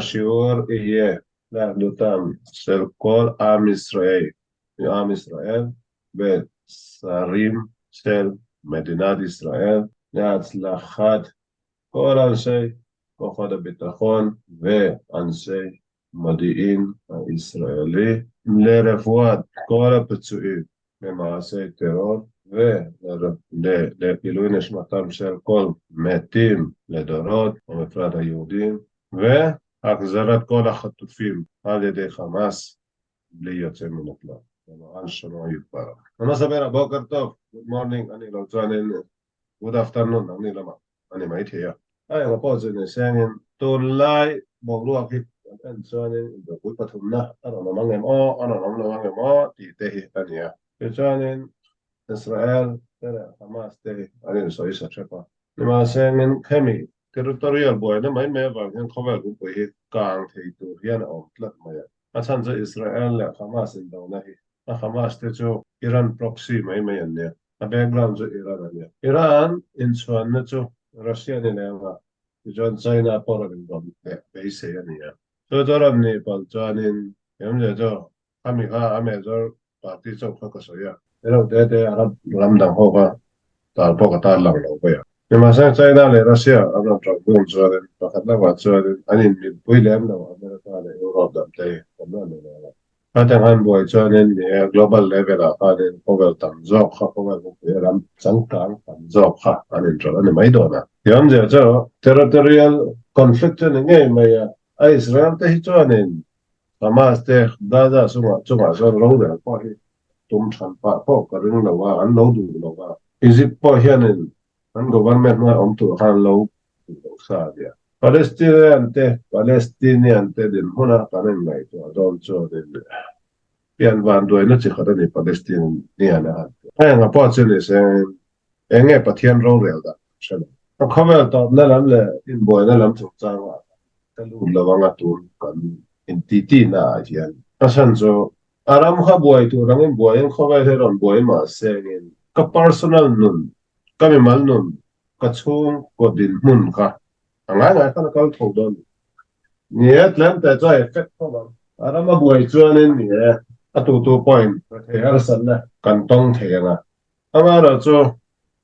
השיעור יהיה לאחדותם של כל עם ישראל, עם ישראל ושרים של מדינת ישראל להצלחת כל אנשי כוחות הביטחון ואנשי מודיעין הישראלי לרפואת כל הפצועים במעשי טרור ולעילוי נשמתם של כל מתים לדורות ובפרט היהודים והחזרת כל החטופים על ידי חמאס בלי יוצא מן הכלל. למען שמו יתברך. A hmasa berah boker tov, good morning, a nih loh chuanin good afternoon ang ni lamah a ni maithei a. A engah pawh chu ni sengin tunlai boruak hi kan en chuanin indopui pathumna a rawn awm ang em aw, a rawn awm lo ang em aw tih te hi a ni a. Tichuanin Israel te leh Hamas te hi an insawi sa hrep a. Nimahsengin khemi territorial buaina mai mai avang hian khawvel pumpui hi kang thei tur hian a awm tlat mai a. A chhan chu Israel leh Hamas indona hi a Hamas te chu Iran proxy mai mai an nia, a background chu Iran a nia. Iran inchhuanna chu Russia ni leh anga tichuan China pawh rawn inrawn leh beisei a ni a. Chu chu rawn nih palh chuanin engzia chu khami kha a major party chauh kha ka sawi a. Helo te te Arab ram dang ho kha tar pawh ka tar lang lo vei a. Nimahse China leh Russia an rawn ṭang dun chuanin pakhat lamah chuanin an inmilpui lem lo America leh Europe dam te hi awm reng lo reng a. Khateng han buai chuanin ni e global level ah khanin khawvel tam zawk kha khawvel khawpui ram changkang tam zawk kha an inṭawlh a ni mai dawn a. Tiawmzia chu territorial conflict chu ni ngei mai a, a Israel te hi chuanin Hamas te Gaza chungah chungah chuan rorel pawh hi tum than pah pawh ka ring lo a, an lo duh lo a. Egypt pawh hianin an government hnuai awm tur khan an lo duh lo sa a nia. Palestinian te Palestinian te dinhmuna kan inngaihtuah dawn chuanin pian vanduaina chi khat a ni Palestinian a han ti. Heng a pawh chu ni sengin eng nge Pathian rorel dan kan hre lo. A khawvel tawpna lam leh inbuaina lam chungchangah ka lut lo anga tun kan intiti naah hian a chhan chu a ram kha buai tur angin buaiin khawvel hi rawn buai mah sengin ka personal nun, ka mimal nun, ka chhungkaw dinhmun kha a ngai ngai khan a kal tho dawn ni. Ni e, tlem te chu a effect tho ang. A ram a buai chuanin ni e, a tutu pawhin rethei harsatna kan tawng thei anga Amaherawh chu,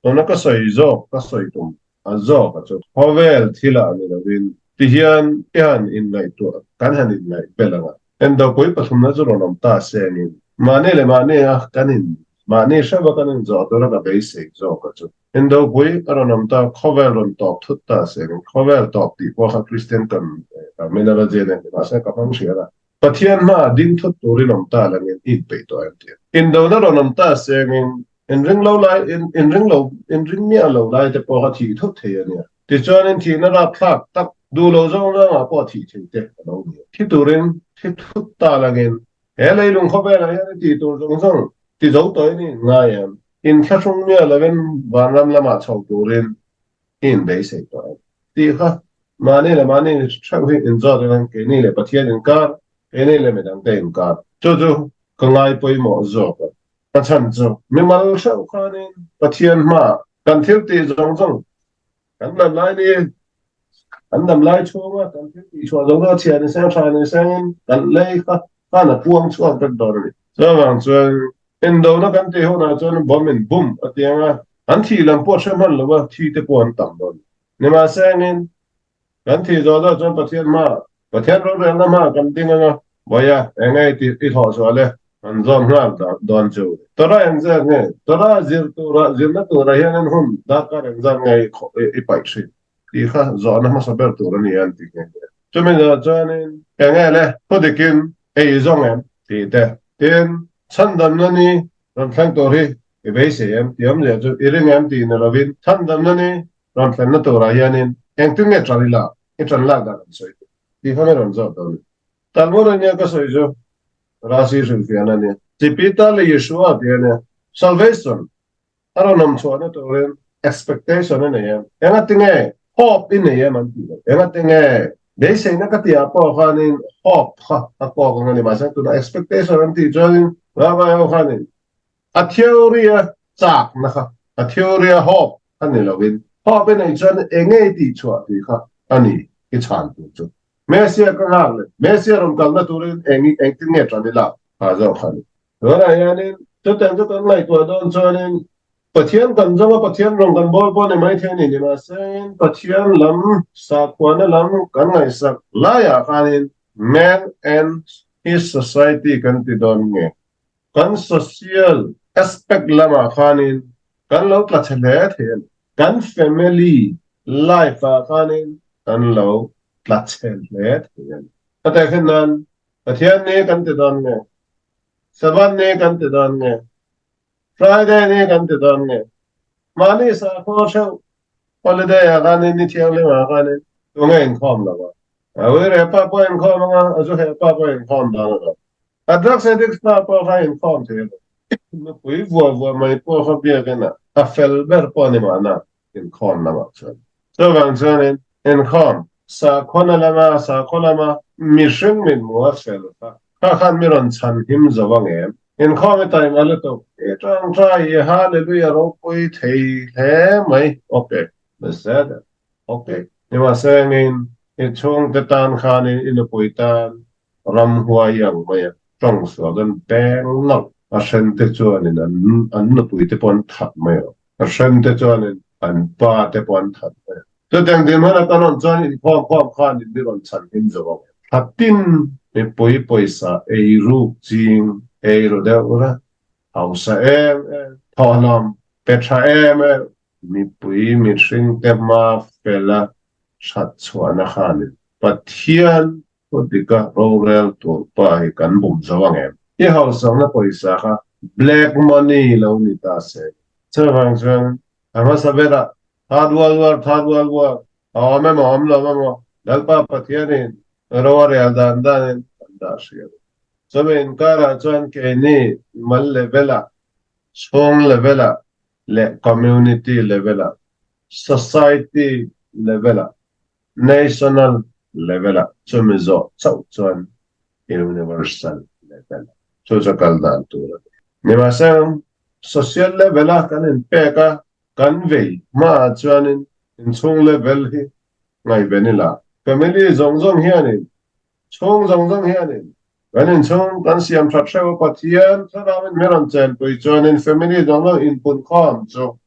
tuna ka sawi zawk, ka sawi tum a zawk a chu khawvel thilah ni lovin tihian i han inngaihtuah, kan han inngaih bel ang a. Endopui pathumna chu rawn awm ta sengin mahni leh mahni a kan in, mahni hreuh a kan inzawh tura ka beisei zawk a chu. Endopui a rawn awm ta, khawvel rawn tawp thut ta sengin, khawvel tawp tih pawh kha Kristian kan terminology a ni, mahse ka hmang hriat a. Pathian hmaah ding thut turin awm ta langin i inpeih tawh em tih. Indona rawn awm ta sengin inring lo lai, inring lo, inring miah lo lai te pawh kha thih thut thei a nia. Tichuanin thihna rapthlak tak duh lo zawng zawngah pawh thih thei te a lo ni. Thi turin thi thut ta langin he leilung khawvelah hian i tih tur zawng zawng ti zo tawhin i inngai em? Inthlahrung miah lovin vanram lamah chho turin i inbeisei tawh em? Tih kha mahni leh mahni theuh hi inzawt ila keini leh Pathian inkar, keini leh midangte inkar. Chu chu ka ngai pawimawh zawk a. A chhan chu mimal theuh khanin Pathian hmaah kan thil tih zawng zawng, kan dam lai ni, kan dam lai chhunga kan thil tih chhuah zawng zawng chhia ni seng tha ni sengin kan lei kha khan a puang chhuak vek dawn a ni. Chuvang chuan indona kan tih hunah chuan bomb in bum a ti ang a, An thih lam pawh hre hman lo a, thi te pawh an tam dawn. Nimahsengin, kan thih zawh zawh chuan Pathian hma, Pathian rorelna hma kan ding ang a, Vawiha, eng nge i tih i thawh chhuah le? An zawm nghal dawn chu. Torah engzat nge? Torah zir tura, zirna turah hianin hun darkar engzat nge i paih thin? Tih kha zawhna hmasa ber tur a ni an ti nghe nghe. Chumi zawh chuanin, eng nge le? Thudikin ei i zawng em? Tih te. Tin, chhandamna ni Rawn thleng tur hi i beisei em? Tih awmzia chu i ring em tih ni lovin chhandamna ni rawn thlenna turah hianin engtin nge ṭan i lak, i ṭan lak dan an sawi tih tih kha mi rawn zawt dawn a ni. Talmud a nia ka sawi chu Rashi hrilhfiahna a nia. Chipita leh Yeshua tih a nia. Salvation a rawn awm chhuahna turin expectation a nei em? Engatinge hope i nei em an tih loh? Engatinge Beiseina ka tihah pawh khanin hope kha a kawk ang a ni. Mahse tunah expectation an tih chuanin Rabbi ho khanin a theory a chakna kha, a theory a hope a ni loin hope i neih chuan eng nge i tihchhuah tih kha a ni i chhan tur chu. Messia ka nghak leh Messia rawn kalna turin eng engtin nge tan ila ha zawk kha ni. Tunah hianin chutiang chu kan ngaihtuah dawn chuanin Pathian kan zawng a, Pathian rawn kan bawl pawh ni maithei a ni. Nimahse, Pathian lam sakhuana lam kan ngaihsak laiah khanin man and his society kan ti dawn nge? Kan social aspect lamah khanin kan lo tla chhe hle thei a ni. Kan family life ah khanin kan lo tla chhe hle thei a ni. A tehkhin nan Pathian ni kan ti dawn nge? Sabbath ni kan ti dawn nge? Friday ni kan ti dawn nge? Mahni sakhaw theuh holiday ah khanin ni thianghlim ah khanin tunge inkhawm lo a? A ui reh pa pawh inkhawm anga, a zu heh pa pawh inkhawm dan a lo. A drugs addicts pa pawh kha inkhawm thei a lo. Nupui vuah vuah mai pawh kha biakin ah a fel ber pawh ni mahna inkhawm lamah chuan. Chuvang chuanin inkhawm sakhawna lama sakhaw lama mihring mitmu a fel kha kha khan mi rawn chhan him zo ang em? Inkhawm i taima lutuk i tawngtai i hallelujah ropui thei hle mai. Ok, Beseder. Ok. Nimahse engin i chhungte tan khanin i nupui tan ramhuai ang mai a tawng sual an peng lo. A hrente chuanin an an nupui te pawh an that mai lo. A hrente chuanin an pa te pawh an that mai lo. Chutiang dinhmun a kan awm chuan inkhawm khawm khan in mi rawn chhan him zo ang em? Thlatin mipui pawisa ei ruk ching ei ru deuh reng, hausa em em, thawhlawm pe tha em em, mipui mihringte hma fela that chhuahna khanin Pathian Thu dika rorel tur pa hi kan bum zo ang em? I hausakna pawisa kha black money lo ni ta se. Chuvang chuan a hmasa berah Third World War, Third World War a awm emaw awm lo emaw Lalpa Pathianin ro a rel dan danin kan dah hria a ni. Chumi inkarah chuan keini mal level-ah, chhung level-ah leh community level-ah, society level-ah National level-ah chumi zawh chauh chuan Universal level chu chu kal dan tur a ni. Nimahse, social level-a kan inpek a, kan vei hmaah chuanin inchhung level hi ngaihven ila. Family zawng zawng hianin, chhung zawng zawng hianin kan inchhung kan siam that hreuh a, Pathian thlarauin min rawn chenpui chuanin family zawng zawng inpunkhawm chu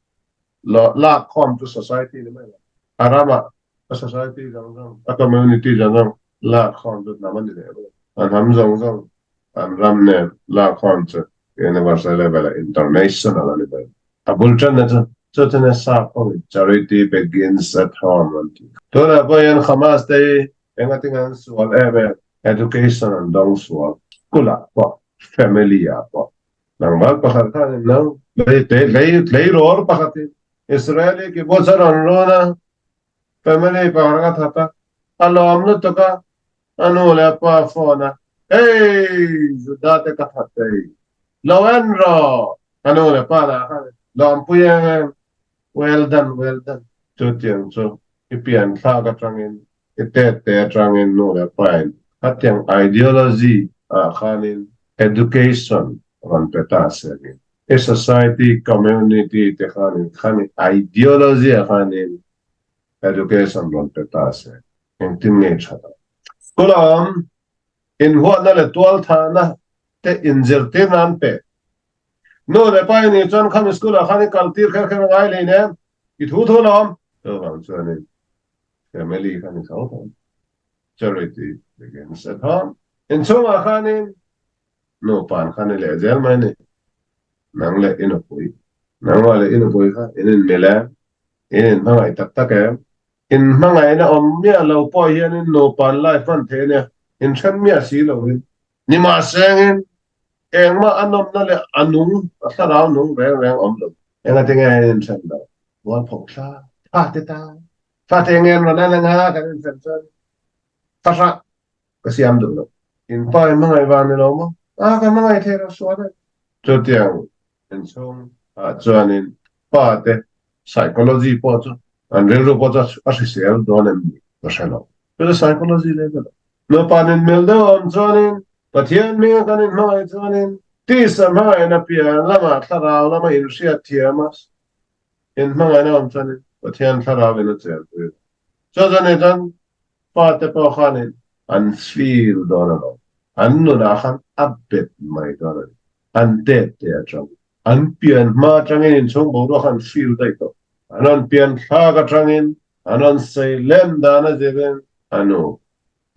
lak khawm chu society ni mai lo. A ramah a society zawng zawng, a community zawng zawng lak khawm chu hnam a ni leh mai. A hnam zawng zawng an ram nen lak khawm chu universal level ah international a ni mai. A bul tanna chu chu chu nia sap ho in charity begins at home an ti. Tunah pawh hian Hamas te hi engatinge an sual em em? Education an dawng sual, school ah pawh, family ah pawh. Tlangval pakhat khan in lo tleirawl pakhatin Israeli kibbutz a rawn run a, family pakhat ka that a, a lawm lutuk a, a nu leh a pa phone a, Hey! Juda te ka that hei, lo en rawh! A nu leh pa lah khan lawmpui em em, Well done, well done. Chutiang chu i pian thlak atangin, i tet te atangin nu leh pa in khatiang ideology ah khanin education rawn pe ta se angin, i society, community te khanin khami ideology ah khanin education rawn pe ta se engtin nge tha ang? School a awm, inhuatna leh tualthahna te inzirtir nan pe Nu leh pa i nih chuan khami school ah khan i kal tir kher kher a ngai lei nen i thu thu lawm. Chuvang chuanin family kha ni tho tho charity begins at home. Inchhungah khanin nupan kha ni leh zel mai ni. Nang leh i nupui, nangmah leh i nupui kha in inmil em? In inhmangaih tak tak em? Inhmangaihna awm miah lo pawh hianin nupan life hman theih a nia, inthen miah si loin. Nimahsengin Engmah a nawmna leh a nung, a thlarau nung reng reng awm lo. Engati nge an inhrem lo? Mualpho thla, fate tan. Fate nge an rawn en anga kan inhrem chuan fahrah ka siam duh lo. In pa in hmangaih vang ni lo maw? A, ka hmangaih thei lo sual e. Chutiang inchhung ah chuanin fate psychology pawh chu an rilru pawh chu a hrisel dawn em ni ka hre lo. Chu chu psychology level a. Nupa nin mil deuh awm chuanin Pathian hminga kan inhmangaih chuanin tisa hmangaihna pian lamah thlarau lama inhriat thiam a inhmangaihna awm chuanin Pathian thlarau in a chenpui a. Chu chuan ni chuan fate pawh khanin. An feel dawn alawm. An nunah khan a bet mai dawn a ni. An tet te atangin. An pian hma atangin inchhung boruak an feel daih tawh. An rawn pian thlak atangin, an rawn sei lem dan a zirin a nu,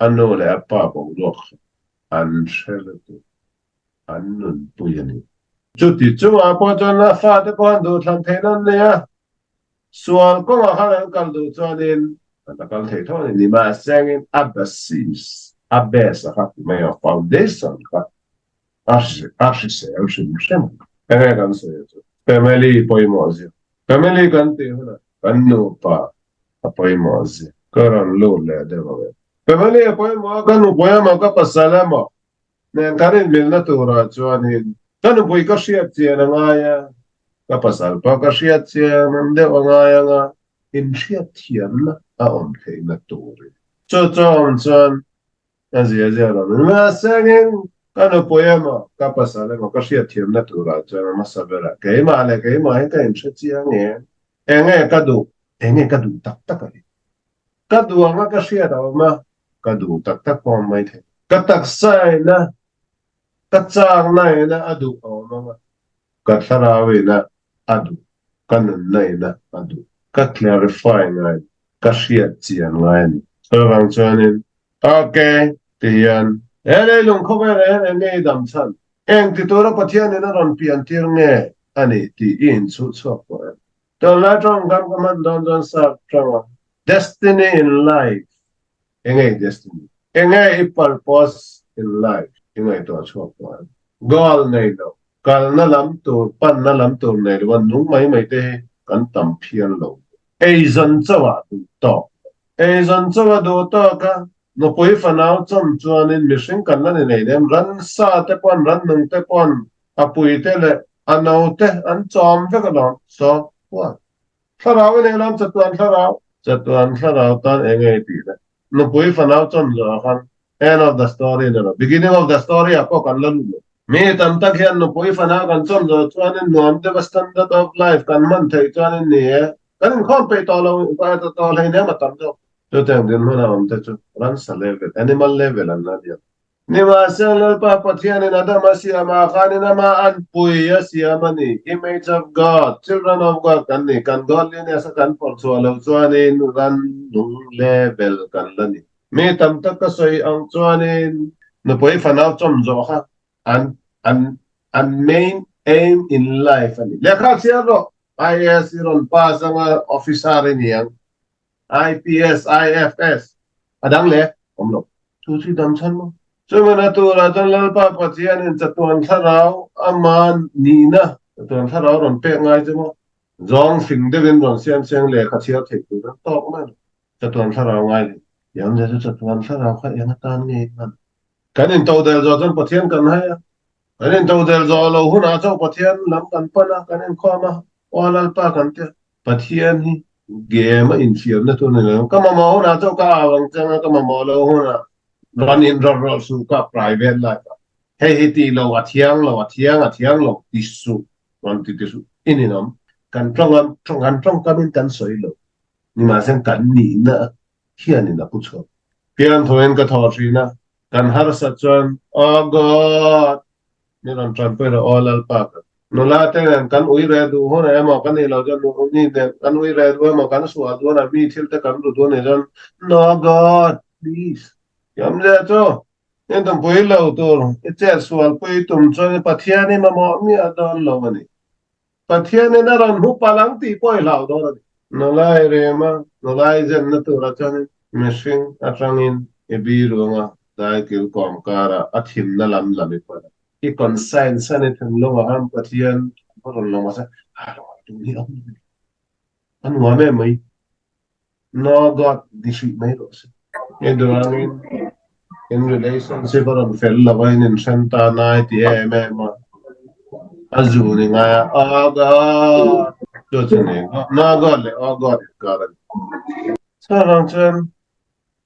a nu leh a pa boruak kha an hre lutuk. An nunpui a ni. Chuti chungah pawh chuan a fate pawh an duhthlan theihna an nei a. Sual kawngah khan an kal duh chuanin an la kal thei tho a ni. Nimahsengin a basis, a base a kha ti mai a, foundation kha a hrisel hrim hrim a ni. Enge kan sawi a chu? Family pawimawh zia. Family kan tih hunah kan nupa a pawimawh zia. Ka rawn lut leh deuh ang e. Family a pawimawh a, ka nupui emaw ka pasal emaw Nen kan inmilna turah chuanin ka nupui ka hriat chian a ngai a, ka pasal pawh ka hriat chian an deuh a ngai ang a, inhriat thiamna a awm theihna turin. Chu chu a awm chuan a zia zia lo ni. Mahsengin ka nupui emaw ka pasal emaw ka hriat thiamna turah chuan a hmasa berah keimah leh keimah hi ka inhre chiang em? Enge ka duh? Enge ka duh tak tak a ni? Ka duh anga ka hriat a awm a, ka duh tak tak pawh a awm maithei. Ka taksa ina, ka chakna ina a duh a awm ang a, ka thlarau ina a duh, ka nunna ina a duh, ka clarify ngai, ka hriat chian ngai a ni. Chuvang chuanin, Ok, ti hian, he leilung khawvel ah hian eng nge i dam chhan? Eng ti tura Pathianin a rawn pian tir nge a ni tih i inchhuh chhuak tawh em? Tunlai tawngkam ka hman dawn chuan sap tawng a, Destiny in life, enge i destiny? Enge i purpose in life? I ngaihtuah chhuak tawh em? Goal nei lo, kalna lam tur, panna lam tur nei lo a nung mai mai te hi kan tam phian lo. Eizawn chauh ah duh tawk lo. Eizawn chauh a duh tawk a, nupui fanau chawm chuanin mihring kan la ni nei nem, ransa te pawn, rannung te pawn A puite leh a naute an chawm vek alawm. So what? Thlarau i nei alawm, chatuan thlarau. Chatuan thlarau tan eng nge i tih le? Nupui fanau chawm zawhah khan end of the story ni lo, beginning of the story ah pawh kan la lut lo. Mi tam tak hian nupui fanau kan chawm zawh chuanin nuam deuha standard of life kan hman theih chuanin ni e, kan inkhawm peih tawh lo, tawh hleinem a tam zawk. Chutiang dinhmun a awm te chu ransa level, animal level an la nia. Nimahsela Lalpa Pathianin Adama siamah khanin amah anpui a siam a ni, Image of God, Children of God kan ni, kan godliness a kan phawrh chhuah loh chuanin ran nung level kan la ni. Mi tam tak ka sawi ang chuanin nupui fanau chawm zawh kha an an an main aim in life a ni. Lehkha chhiar rawh, IAS i rawn pass anga officer i ni ang. IPS, IFS, a dang leh awm lo. Chu chu dam chhan maw? Chumana turah chuan Lalpa Pathianin chatuan thlarau ama nihna, chatuan thlarau rawn pek ngai che maw? Zawng fing deuhin rawn siam seng lehkha chhiar theih tur an tawk mai lo. Chatuan thlarau ngai leh. Tiang zia chu chatuan thlarau kha eng atan nge i hman? Kan intodel zawh chuan Pathian kan hai a, kan intodel zawh lo hunah chauh Pathian lam kan pan a, kan inkhawm a, Aw Lalpa kan ti a. Pathian hi game a infiamna tur ni lo. Ka mamawh hunah chauh ka au ang chang a, ka mamawh lo hunah rawn inrawlh rawlh suh ka private life ah. Hei hi tih lo a thiang lo, a thiang a thiang lo ti suh, rawn ti ti suh i ninawm. Kan tawng kan tawngkamin kan sawi lo. Nimahse kan nihna hianin a pu chhuak. Pianthawiin ka thaw thin a, kan harsat chuan, Oh God! Mi rawn tanpui rawh aw Lalpa ka. Nula te nen kan ui reh duh hun emaw ka nih loh chuan mi nen kan ui reh duh emaw kan sual duh a mi thil te kan duh duh a nih chuan No God! Please! Yam zia chu in tumpui lo tur i chet sual pui tum chuan Pathian i mamawh miah dawn lo a ni. Pathianin a rawn hmu palh ang tih pawh i hlau dawn a ni. Nula i rem a, nula i zenna turah chuanin mihring atangin i biruanga daikil kawm karah a thimna lam lam i pawn a. I conscience a ni thinlungah khan Pathian a rawn lang mahse, a lo ang tum hi a awm a ni. A nuam em mai. No God ni hrih mai rawh se. I duangin in relationship a rawn fel lo a, in inhren ta nai ti em em a, a zu ni ngai a, Oh God! Chu chu ni, No God leh Oh God inkar a ni. Chuvang chuan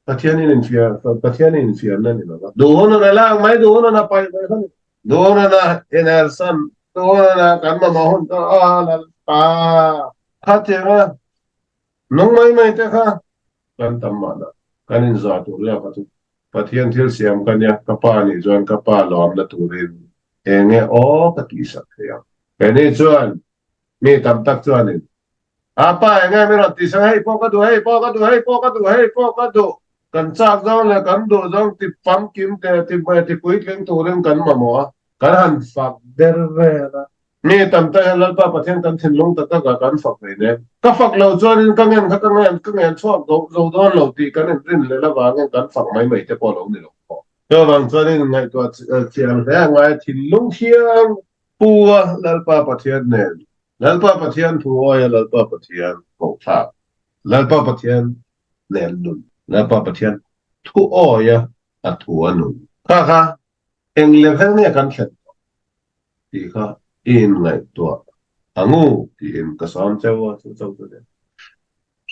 Pathianin infiam, Pathianin infiamna ni lo va, duh hun hun a lak mai, duh hun hun a paih mai kha ni. Duh hun hun a inhersan, duh hun hun a kan mamawh hun tawh, Oh Lalpa! Khatianga Nung mai mai te kha kan tam mahna kan inzah tur leh kha chu. Pathian thil siam ka nia, ka pa nih chuan ka pa lawmna turin eng nge aw ka tihsak thei ang. Keini chuan mi tam tak chuanin, A pa eng nge min rawn tihsak, hei pawh ka duh, hei pawh ka duh, hei pawh ka duh, hei pawh ka duh, kan chak zawng leh kan duh zawng ti famkim te, ti puitling turin kan mamawh a, kan han fak der vel a. Mi tam tak hian Lalpa Pathian kan thinlung tak takah kan fak ve nen. Ka fak lo chuanin ka ngen kha ka ngen ka ngen chhuak zo zo dawn lo tih kan inrin leh avangin kan fak mai mai te pawh lo ni lo pawh. Chuvang chuanin ngaihtuah chiang hle a ngai thinlung thiang pu a Lalpa Pathian nen Lalpa Pathian thu awia Lalpa Pathian kohthlak Lalpa Pathian nen nun Lalpa Pathian thu awia a thu a nun kha kha eng level nge kan thlen tawh tih kha i inngaihtuah ang u tiin ka sawm cheu a, chu chauh chu nia.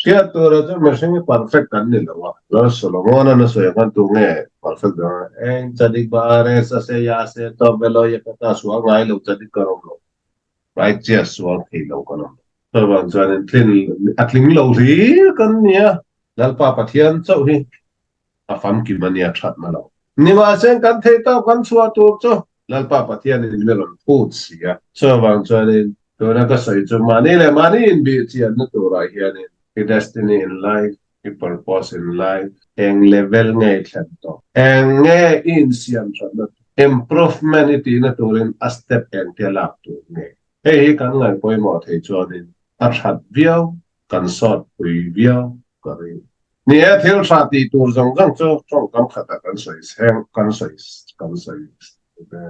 Hriat tura chu mihring hi perfect kan ni lo a, Lal Solomon-a'n a sawi khan tu nge perfect dawn a, Eng chadik ba a res a se ya a se tawp velo ya ka ta sual ngai lo chadik kan awm lo, righteous sual thei lo kan awm lo. Chuvang chuanin tlin a tling lo hlir kan nia, Lalpa Pathian chauh hi a famkim a nia thatna lo. Nimahse kan thei tawp kan chhuah tur chu Lalpa Pathianin mi rawn phut si a. Chuvang chuanin tuna ka sawi chu mahni leh mahni inbih chianna turah hianin i destiny in life, i purpose in life, eng level nge i thlen tawh, eng nge i insiam thatna tur, improvement i tihna turin a step engtia lak tur nge. Hei hi kan ngaih pawimawh thei chuanin a that viau kan sawt pui viau ka ring. Ni e, thil tha tih tur zawng zawng chu tawngkam khatah kan sawi seng, kan sawi kan sawi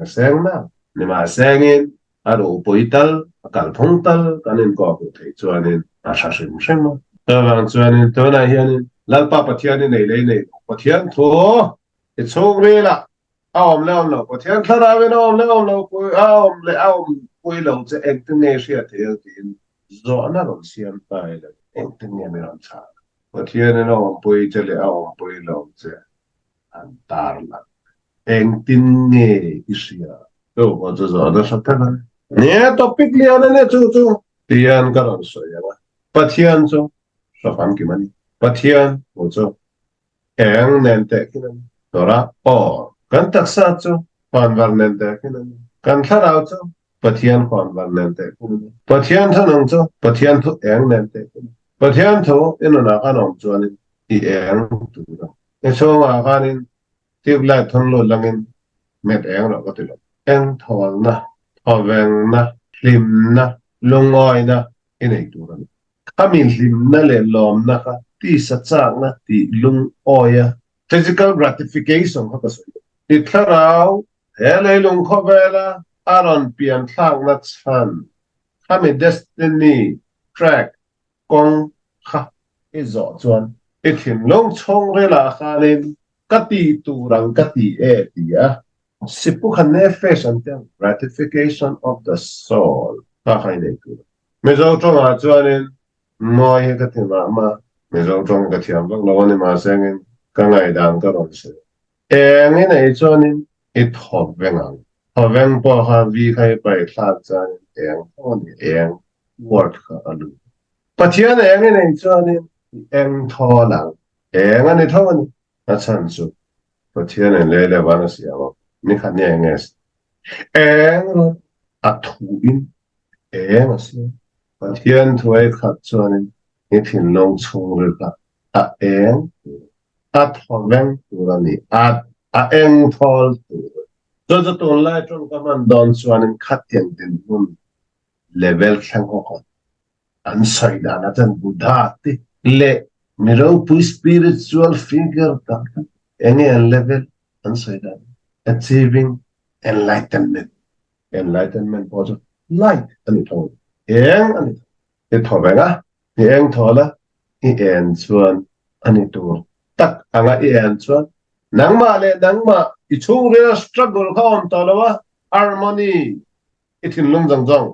seng na. Nimahsengin a ruhpui tal, a kalphung tal kan inkawh hmuh theih chuanin a tha hrim hrim a. Chuvang chuanin tunah hianin Lalpa Pathian i nei lei nei lo, Pathian thu i chhungrilah a awm leh awm lo, Pathian thlarauin a awm leh awm lo pui, a awm leh a awm pui lo che engtin nge i hriat theih ang tiin zawhna rawn siam ta ila engtin nge mi rawn chhah? Pathianin a awmpui che leh a awmpui lo che an tar lang. Engtin nge i hria? Chu pawh chu zawhna hre tak a ni. Nia, topic lian a nia chu chu tian ka rawn sawi ang a. Pathian chu hra famkim a ni. Pathian pawh chu Eng nen teh khin a ni. Torah, Aw, kan taksa chu huanvar nen teh khin a ni. Kan thlarau chu Pathian huanvar nen teh khin a ni. Pathian thunung chu Pathian thu eng nen teh khin a ni. Pathian thu i nunah khan awm chuanin i eng tur a ni. I chhungah khanin tube light thun lut langin met eng loh ka ti lo. Eng thawlna, thawvengna, hlimna, lungawina i nei tur a ni. Khami hlimna leh lawmna kha tisa chakna tih lungawi a, physical gratification kha ka sawi lo. I thlarau he leilung khawvela a rawn pian thlakna chhan, khami destiny track kawng kha i zawh chuan i thinlung chhungrilah khanin ka tih tur ang ka ti e ti a, sipu kha nefesh an ti ang, gratification of the soul kha kha i nei tur a. Mizo tawngah chuanin mawi hi ka ti mah mah. Mizo tawng ka thiam vak lo a ni mahsengin ka ngaihdan ka rawn sawi. Eng i neih chuanin i thaw veng ang. Thaw veng pawh kha vi kha i paih thlak chuanin eng tho a ni, eng word kha a lut. Pathian eng i neih chuanin i eng thawl ang. Eng a ni tho a ni. A chhan chu Pathian in lei leh van a siam a, ni khat ni eng nge a siam? Eng rawn a thuin eng a siam. Pathian thuai khat chuanin i thinlung chhungril kha a eng tur, a thawveng tur a ni, a a eng thawl tur a ni. Chu chu tunlai tawngka hman dawn chuanin khatiang dinhmun level thleng awk a an sawi dan ah chuan Buddha te leh mi ropui spiritual figure tak tak enge an level an sawi dan achieving enlightenment enlightenment pawh chu light a ni tho eng a ni tho i thaw veng a i eng thaw la i en chuan a ni tur tak anga i en chuan nangmah leh nangmah i chhungril struggle kha awm tawh lo a harmony i thinlung zawng zawng,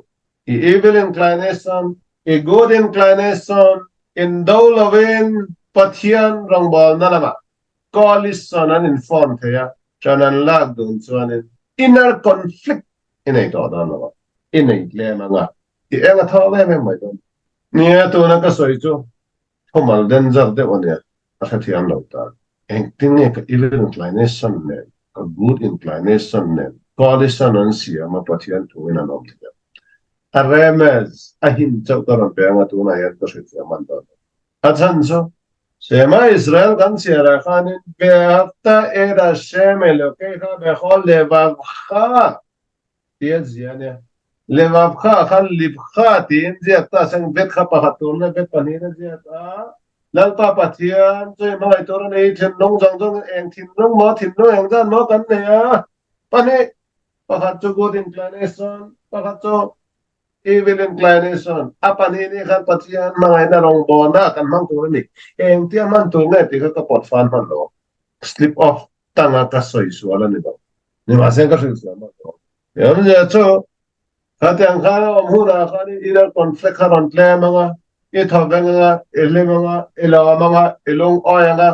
i evil inclination, i good inclination indo lovin Pathian rawngbawlna lamah coalition an inform thei a, ṭan an lak dun chuanin inner conflict i nei tawh dawn lo a, i nei tlem anga i eng a thawk em em mai dawn. Nia, tuna ka sawi chu thumal danger deuh a nia, a hrethiam lo tan. Engtin nge ka evil inclination nen, ka good inclination nen coalition an siam a Pathian thu in an awm thei ang. A remez, a hint chauh ka rawn pe anga tunah hian ka hrilhfiah hman dawn lo. A chhan chu, Shema Israel kan chhiar ah khanin Ve'ahavta et Hashem Elokecha bechol levavcha ti a zia ania. Levavcha ah khan libcha tiin ziak ta seng vet kha pakhat turna vet pahnihin a ziak a. Lalpa Pathian chu i hmangaih tur a ni, thinlung zawng zawng eng thinlung maw, thinlung eng zan maw kan nei a, pahnih, pakhat chu good inclination, pakhat chu Evil inclination, A pahnih nih khan Pathian hmangaihna rawngbawlna kan hmang tur a ni. Engtia hman tur nge tih kha ka pawt fan hman lo. Slip of tongue a ka sawi sual a ni lo. Nimahse ka hrilh sual hman lo. Awmzia chu, khatiang khan a awm hunah khan i inner conflict kha rawn tlem ang a, i thaw veng ang a, i hlim ang a, i lawm ang a, i lungawi ang a,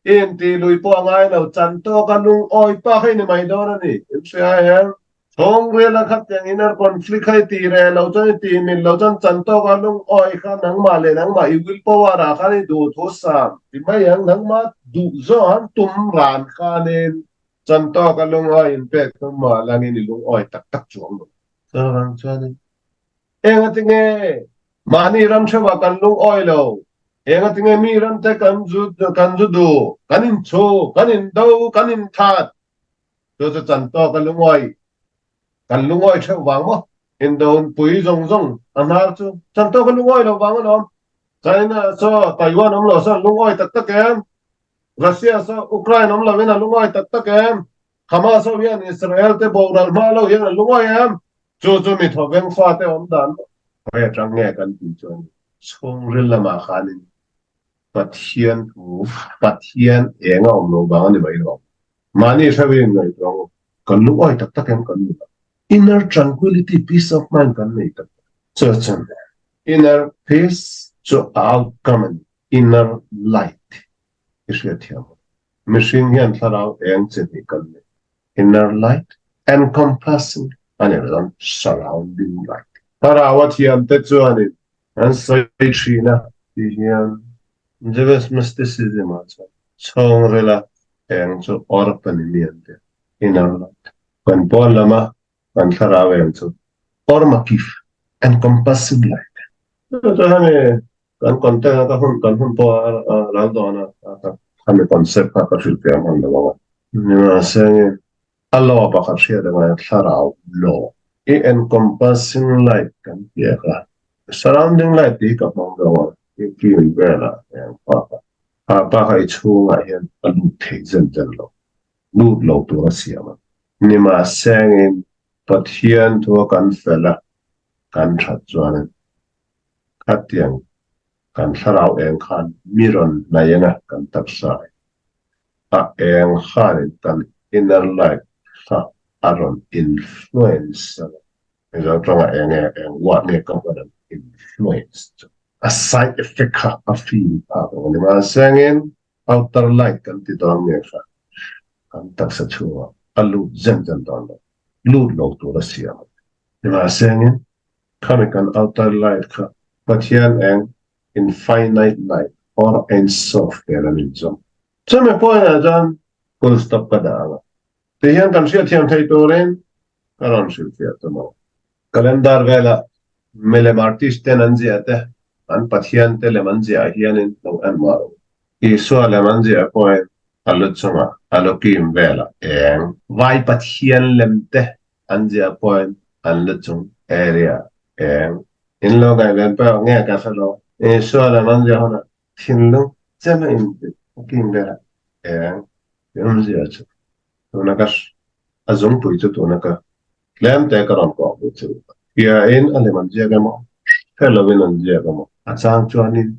i intih lui pawh a ngai lo, chan tawka lungawi pa kha i ni mai dawn a ni. In hria em? Chhungrila khatiang inner conflict kha i ti reh lo chuan i ti mil lo chuan chan tawka lungawi kha nangmah leh nangmah i will power ah khan i duh thu sam ti mai ang, nangmah duh zawng an tum ran khanin chan tawka lungawi in pek tum mah langin i lungawi tak tak chuang lo. Chuvang chuanin engatinge mahni ram hreuhah kan lungawi lo, engatinge mi ramte kan zu kan zu duh, kan inchhu, kan indo, kan inthat, Chu chu chan tawk a lungawi, kan lungawi theuh vang maw? Indonpui zawng zawng a hnar chu chan tawk a lungawi lo vang alawm. China saw Taiwan awm lo sawn lungawi tak tak em? Russia saw Ukraine awm lovin a lungawi tak tak em? Hamas ho hian Israel te boral hma lo hian an lungawi em? Chu chu mi thawveng fate awm dan maw? Khawi atang nge kan tih chuan chhungril lamah khanin Pathian thu, Pathian eng a awm lo vang a ni mai lo. Mahni hreuhin ngaihtuah ang u. Kan lungawi tak tak em kan ni lo. Inner tranquility, peace of mind kan nei tak tak. Chu chuan inner peace chu a outcome a ni. Inner light i hriatthiam ang. Mihring hian thlarau eng chi hnih kan nei. Inner light, encompassing a ni lo, surrounding light. Thlarau a thiamte chuanin An sawi thin a tih hian Jewish mysticism ah chuan chhungrila eng chu awrp a ni mi an ti a, inner light. Kan pawn lama kan thlarau eng chu awr makif, encompassing light. Chu chu hemi kan content a ka hun kan hun pawh a ral dawn a, hemi concept kha ka hrilhfiah hman lo ang a. Nimahse nge A law pakhat hriat a ngai a, thlarau law. I encompassing light kan piak a, surrounding light tih hi ka hmang deuh a, i film velah eng pak a, kha pa kha i chhungah hian a lut thei zen zen lo, lut lo tur a siam a. Nimahsengin Pathian thua kan fel a, kan that chuanin khatiang kan thlarau eng khan mi rawn hnaih anga kan taksa hi A eng khanin kan inner life kha a rawn influence a ni. Mizo tawngah eng nge, eng word nge ka hman ang influence chu. A side effect kha a feel phak ang a ni. Mahsengin outer light kan ti dawn nge kha kan taksa chhungah a lut zen zen dawn lo, lut lo tur a siam a ni. Mahsengin khami kan outer light kha Pathian eng infinite light or Ein Sof nen an inzawm. Chumi point ah chuan full stop ka dah ang a. Ti hian kan hriatthiam thei turin ka rawn hrilhfiah tum ang. Calendar velah milem artist ten an ziah te, an pathian te lem an ziah ah hianin lo en mah lo. Isua lem an ziah pawhin a lu chungah a lu kim velah eng. Vai pathian lem te an ziah pawhin an lu chung area eng. In lo ngaihven pawh nge ka hre lo. Isua lam an ziah hunah thinlung chema inti a kim ber a eng i awmzia chu tuna ka a zungpui chu tuna ka tlem te ka rawn kawh duh chu hria in a lem an ziak emaw hre lovin an ziak emaw. A chang chuanin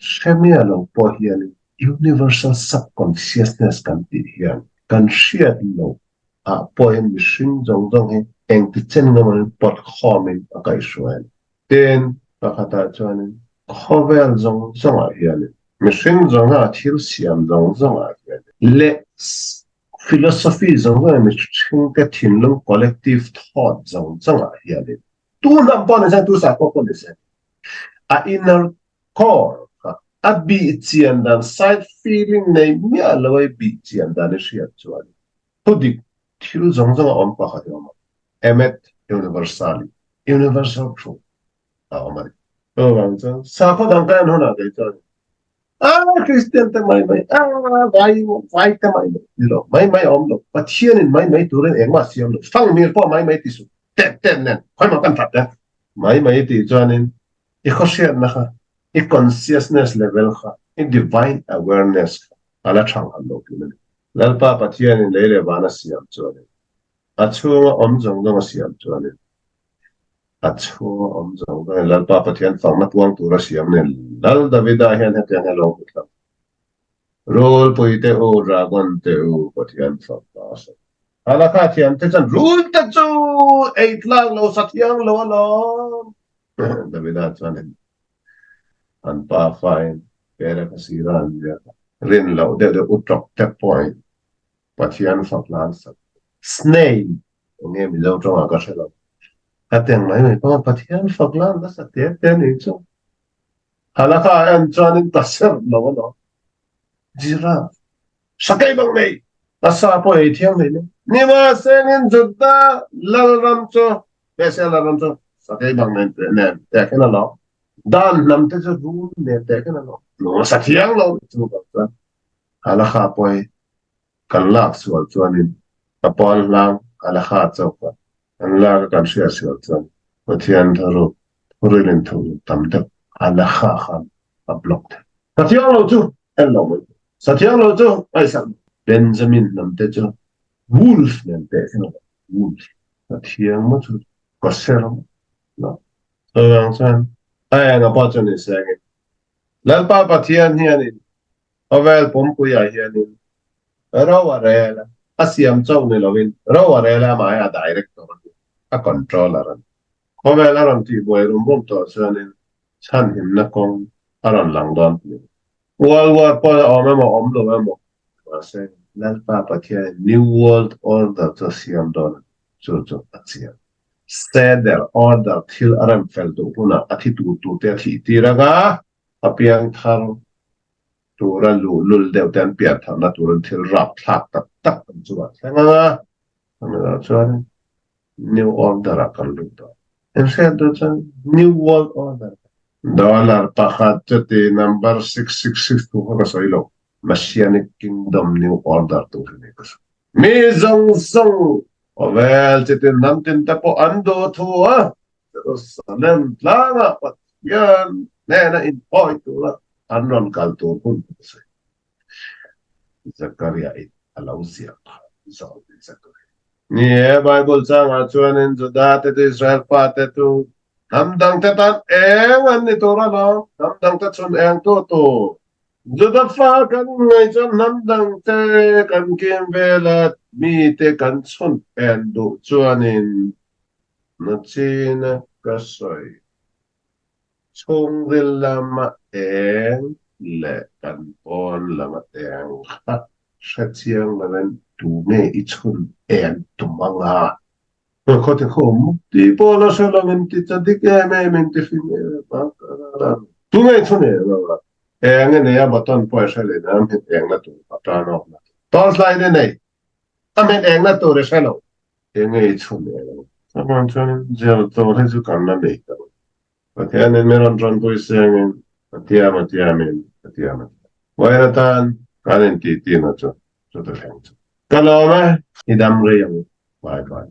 hre miah lo pawh hianin universal subconsciousness kan tih hian kan hriat loh ah pawhin mihring zawng zawng hi engti chen nge mawni pawt khawmin a kaihhruai a ni. Tin, pakhatah chuanin khawvel zawng zawngah hianin mihring zawng zawngah thil siam zawng zawngah hianin leh philosophy zawng zawngah mihringte thinlung collective thought zawng zawngah hianin tu hnam pawh ni se, tu sakhaw pawh ni se a inner core kha. A bih chian dan side feeling nei miah lo a i bih chian dan i hriat chuan thudik thil zawng zawng a awm pakhat i awm a, emet universali, universal truth, a awm a ni. Chuvang chuan sakhaw dang ka en hunah kei chuan Ah Kristian te mai mai, ah vai vai te mai mai ni lo, mai mai a awm lo, Pathianin mai mai turin engmah siam lo, fanghmir pawh mai mai ti suh, tet tet nen khawimaw kan that e. Mai mai tih chuanin i khawhriatna kha, i consciousness level kha, i divine awareness kha a la thang han lo thin a ni. Lalpa Pathianin lei leh van a siam chuanin, a chhunga awm zawng zawng a siam chuanin, A chhunga awm zawng zawngin Lalpa Pathian fakna puang tura siam nen Lal Davida hian hetiang hi a lo hmu thlap. Rulpui te u, dragon te u, Pathian fak ta a sawi. Halakha thiam te chuan rul te chu ei tlak lo sa thiang lo alawm. Davida chuan an pa fain Perek a sira an biak a. Rin loh deuh deuh u tawk te pawhin Pathian fak nan sak. Snail enge Mizo tawngah ka hre lo. Ka teng mai mai pawh a Pathian fak lan nasa te te a nih chu. Halakha ah en chuanin ka serh lo a lo. Giraffe sakei bang nei a sa pawh ei thiang hlei nei. Nimahsengin Juda lalram chu Persia lalram chu sakei bang nen nen tehkhin a lo. Dan hnam te chu rul nen tehkhin a lo. Nasa thiang lo chu chuan Halakha pawh hi kan lak sual chuanin a pawl hlang Halakha chauh kha kan lak a kan hriat sual chuan Pathian thuruk thuril in thuruk tam deuh Halakha khan a block thei. Sathiang lo chu en lo mai tur. Sathiang lo chu ngaihsak mai. Benjamin hnam te chu wolf nen teh khin a awm. Wolf. Sathiang maw chu ka ser maw no. Chuvang chuan a enga pawh chu ni sengin Lalpa Pathian hianin Khawvel pumpuiah hianin ro a rel a, a siam chauh ni lovin ro a rel a, amah hi a director a ni, a controller a ni. Khawvel a rawn tihbuai rum rum tawh chuanin chhanhimna kawng a rawn lang dawn tih a ni. World War pawh a awm emaw awm lo emaw, mahse Lalpa Pathianin New World Order chu a siam dawn a ni, chu chu a chiang. Seder Order thil a rem fel duh hunah a thi tur turte a thih tir anga a piangthar tura luhlul deuh te an piantharna turin thil rapthlak tak tak kan chungah thleng ang a, chumi chuan New Order ah kan lut dawn. Inhriat duh chuan New World Order. Dollar pakhat chuti number 666 thu kha ka sawi lo, Messianic Kingdom New Order tur hi ni ka sawi. Mi zawng zawng khawvel chitin hnam tin te pawh an duh thu a, Jerusalem tlangah Pathian hnena inphawi tura an rawn kal tur hun ka sawi. Zakaria in a lo ziah kha zawlni Zakaria. Ni e, Bible changah chuanin Juda te chu Israel fate chu hnam dangte tan eng an ni tur a lo, hnam dangte chhun eng tu tur. Juda fa kan ngaih chuan hnam dangte kan kim vela mite kan chhun en duh chuanin Nachina ka sawi chhungril lama eng leh kan pawn lama eng kha hrechiang lovin tu nge i chhun eng tum anga? Khaw ti khum tih pawh la hre lo in ti cha dik em em in ti fing em em a tu nge i chhun eng anga? Eng i nei a button pawh i hre leh na hmet eng na tur a turn off na tur torchlight i nei a hmet eng na tur i hre lo. Eng nge i chhun eng anga? Chuvang chuan zir tur hi chu kan la nei ta lo. Pathianin min rawn tanpui sengin a tiam a tiamin a tiam a tiam. Vawiin atan kan intih tihna chu chuti thleng chu. Ka lawm e, i dam rei ang. Bye bye.